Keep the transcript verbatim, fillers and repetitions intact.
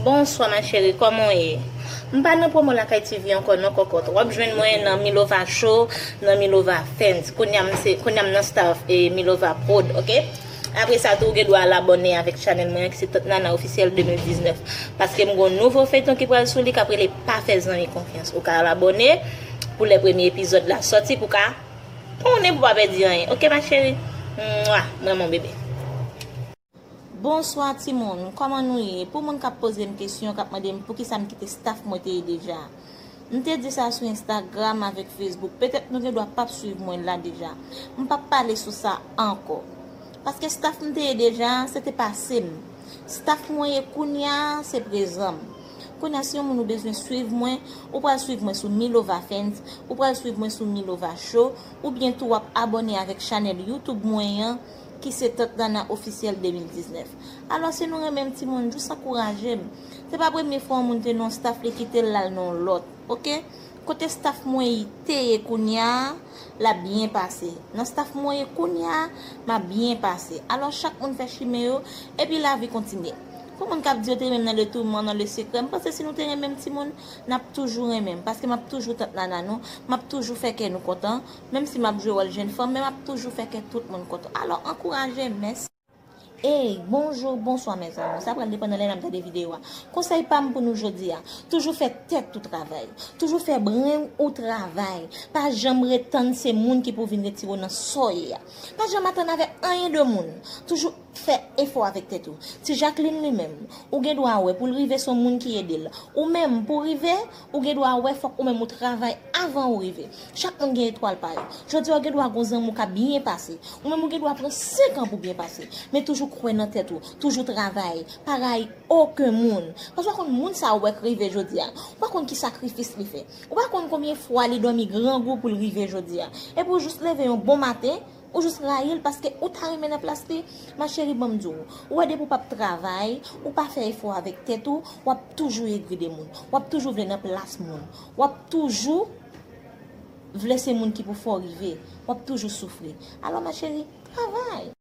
Bonswa ma chérie, kòman w ye? M pa nan pwomo Lakay TV ankò non kòkòt. W ap jwenn mwen nan Milova Show, nan Milova Fans. Kounye a m se, kounye a m nan staff e Milova Prod, oke? Apre sa tou, ou gen dwa al abòne avèk chanèl mwen an ki se Tant Nana Officiel de mil diznèf. Paske m gon nouvo feyton ki pral sou li k ap rele Pa fè zanmi konfyans. Ou ka al abòne pou lè premye epizòd la sòti pou ka tounen pou pa pèdi anyen. Oke ma chérie? Mwa, m renmen w bebe. Bonswa timoun, kòman nou ye? Pou moun k ap poze m kesyon, k ap mande m poukisa m kite staff mwen te ye deja. M te di sa sou Instagram avèk Facebook. Petèt nou gen dwa p ap swiv mwen la deja. M p ap pale sou sa ankò. Paske staff m te ye deja, se te pase m. Staff mwen ye kounye a, se prezan m. Kounye a, si yon moun ou bezwen swiv mwen, ou pral swiv mwen sou Milova Fans, ou pral swiv mwen sou Milova Show, oubyen tou w ap abòne avèk chanèl YouTube mwen an, ki se Tant Nana Officiel de mil diznèf. Alò, si nou renmen m timoun, jis ankouraje m. Se pa premye fwa yon moun te nan yon staff, li kite l, l al nan yon lòt, oke? Kote staff mwen te ye kounye a, l ap byen pase. Nan staff mwen ye kounye a, m ap byen pase. Alò, chak moun fè chimen yo, epi lavi kontinye. Pou moun k ap di yo te renmen m nan le tourment, nan le secret, m panse si nou te renmen m timoun, n ap toujou renmen m, paske m ap toujou Tant Nana nou, m ap toujou fè kè nou kontan, menm si m ap jwe wòl jèn fanm, men m ap toujou fè kè tout moun kontan. Alò, ankouraje m, mèsi. Ey, bonjou, bonswa, mezanmi. Sa pral depann nan lè n ap gade videyo a. Konsèy pa m pou nou jodi a, toujou fè tèt ou travay. Toujou fè bren ou travay. Pa janm ret tann se moun ki pou vin retire w nan sa w ye a. Pa janm atann avèk anyen de moun. Toujou fè efò avèk tèt ou. Ti Jacqueline li menm, ou gen dwa wè pou l rive se yon moun ki ede l. Ou menm, pou w rive, ou gen dwa wè fòk ou menm ou travay avan ou rive. Chak moun gen etwal pa yo. Jodi a, ou gen dwa gon zanmi w ka byen pase. Ou menm ou gen dwa pran senk an pou byen pase. Men toujou kwè nan tèt ou. Toujou travay. Pa rayi okenn moun. Paske w pa konn moun sa ou wè k rive jodi a. Ou pa konn ki sakrifis li fè. Ou pa konn konbyen fwa li dòmi grangou pou l rive jodi a. Epi w jis leve yon bon maten, ou jis rayi l paske ou ta renmen nan plas li. Ma chérie, ban m di w, ou wè depi w p ap travay, ou pa fè efò avèk tèt ou, w ap toujou egri de moun. W ap toujou vle nan plas moun. W ap toujou vle se moun ki pou fè w rive. W ap toujou soufri. Alò, ma chérie, travay.